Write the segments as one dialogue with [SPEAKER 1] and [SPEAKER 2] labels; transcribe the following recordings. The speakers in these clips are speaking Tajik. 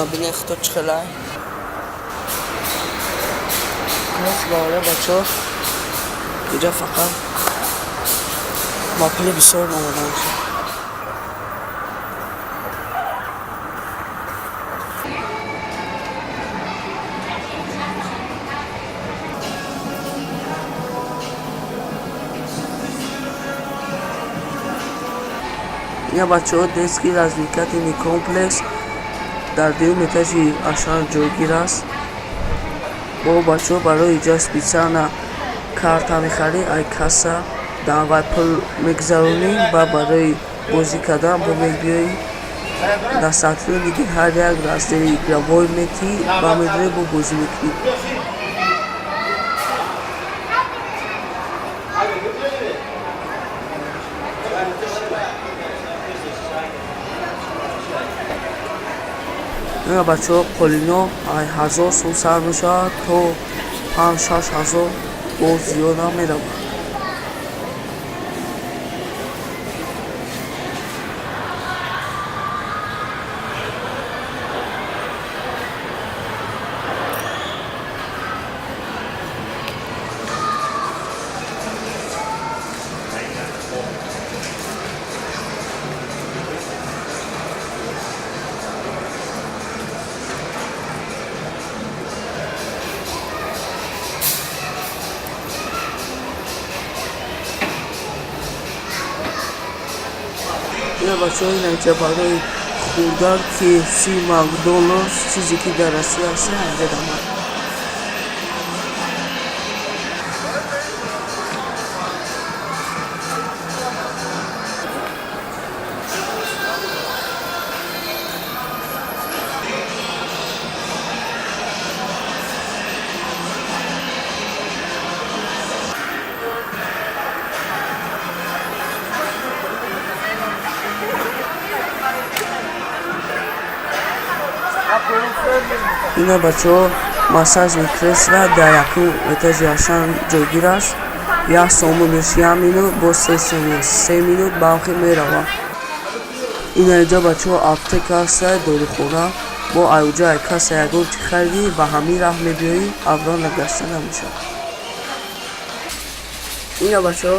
[SPEAKER 1] Бинед худто чӣ хелай. Говоря, бачаҳо, инҷа фақат ба пули бисёр омадан. Ина, бачаҳо, детский развлекательный комплекс дар дуюм этажи Ашан ҷойгир аст. Бо бачаҳо, барои иҷа специально карта мехарӣ, ай касса даъват пул мегузаронӣ ва барои бозӣ кардан бо мебиёӣ, дар сотрудники ҳар як раздели игровой метӣ ва медорӣ, бо бозӣ мекунӣ. Ина, бачаҳо, қолино ай 1000 сум сар мешавад то 5-6 ҳазор, боз зиёдам меравад. Ина, бачаҳо, ина инҷа барои хӯрдан KFC, Макдоналдс, чизе ки дар Россия ҳаст, инҷа дамад. Ина, бачаҳо, массажный кресло дар якум этажи Ашан ҷойгир аст. 1 сомонаш 1 минут, бо 3 сомон 3 минут ба ҳамхел меравад. Ина инҷа, бачаҳо, аптека ҳаста, дорухона. Бо айуҷа ай касса ягон чӣ харидӣ, ба ҳамин раҳ мебиёӣ, обратно гашта намешавад. Ина, бачаҳо,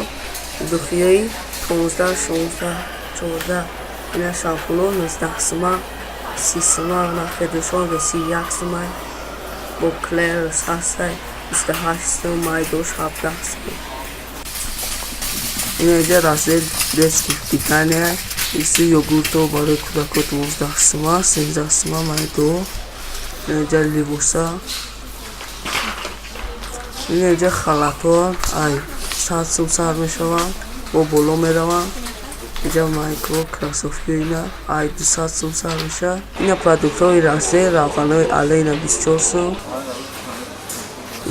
[SPEAKER 1] духиёи 15, 16, 14. Ина шампуно 19 сума, 30 сума, нахедушонга 31 сумай, бо Клерс ҳастай 28 сум, майдош 17 сум. Ина инҷа раздел детских питания, иси йогурто барои кӯдакҳо 12 сума, 13 сума, майдо. Ина инҷа либоса, ина инҷа халатҳо ай 100 сум сар мешаванд, бо боло мераванд. Инҷа майко, кроссовки, ина ай 200 сум сар мешавад. Ина продуктҳои раздел, равғанои Олейна 24 сум.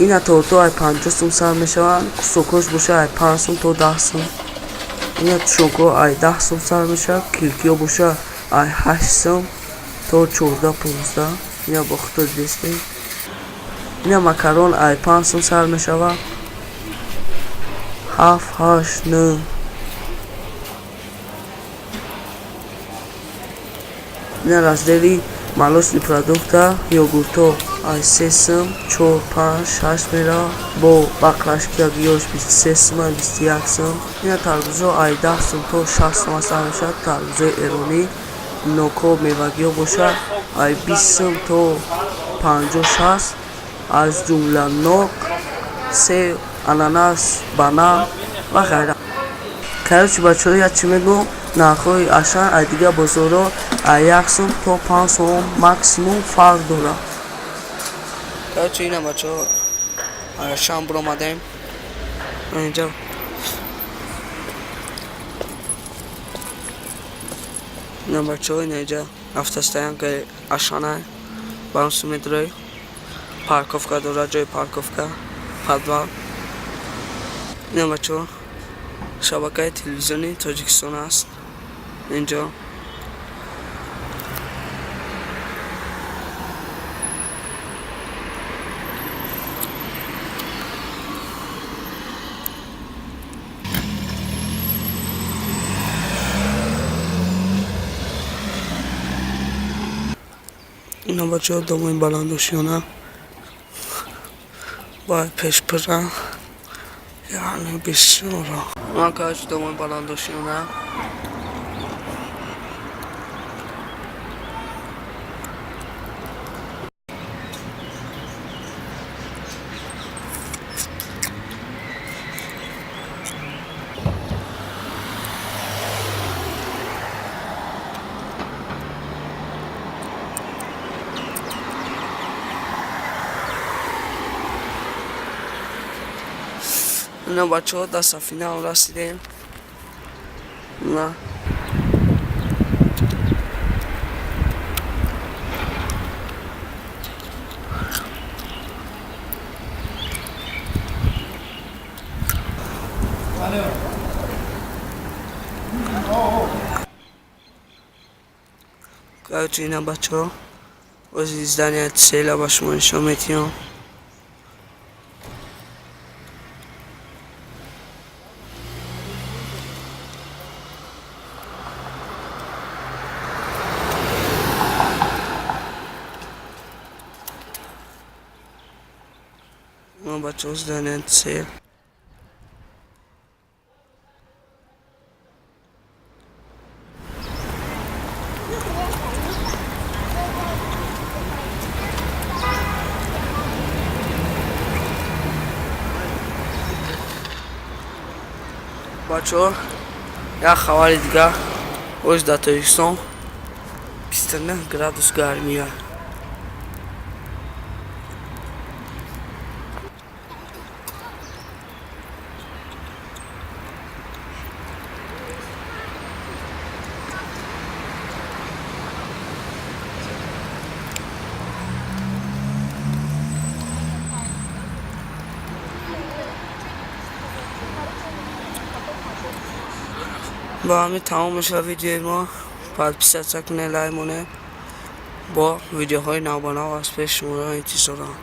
[SPEAKER 1] Ина тортҳо ай 50 сум сар мешаванд, кусокҳош боша ай 5 сум то 10 сум. Ина тушёнкаҳо ай 10 сум сар мешавад, килькиҳо боша ай 8 сум то 14, 15. Ина бо худто дидестед. Ина макарон ай 5 сум сар мешавад, ҳафт, ҳашт, нӯ. Ина раздели молочный продукта, йогуртҳо ай 3 сум, чор, панҷ, шаш меравад, бо баклажкиягиёш 23 сума, 21 сум. Ина тарбузҳо ай 10 сум то 60 сума сар мешавад, тарбузҳои эронӣ. Нокҳо, мевагиҳо бошад ай 20 сум то 50, 60, аз ҷумла нок, себ, ананас, банан ва ғайра. Короче, бачаҳо, як чӣ мегӯм: нархҳои Ашан аз дигар бозорҳо аз 1 сум то 5 сом максимум фарқ дорад. Короче, ина, бачаҳо, Ашан биромадем. Инҷа ина, бачаҳо, ина инҷа автостоянкаи Ашана, ба метрои парковка дорад, ҷои парковка, подвал. Ина, бачаҳо, шабакаи телевизиони Тоҷикистон аст инҷо. Ина, бачаҳо, домои баландошёна бай пешпира, яъне бисёро. Ман, короче, домои баландошёна. Ина, бачаҳо, дар сафинаам расидем. На, короче, ина, бачаҳо, ози здания цела ба шумо нишон метиҳам. Бачаҳо, здания цел. Бачаҳо, як хабари дигар: оз дар Тоҷикистон 29 градус гармия. Бо ҳамин тамом мешавад видеои мо. Подписаться кунед, лайк монед, бо видеоҳои навбанав аз пеш шуморо интизорам.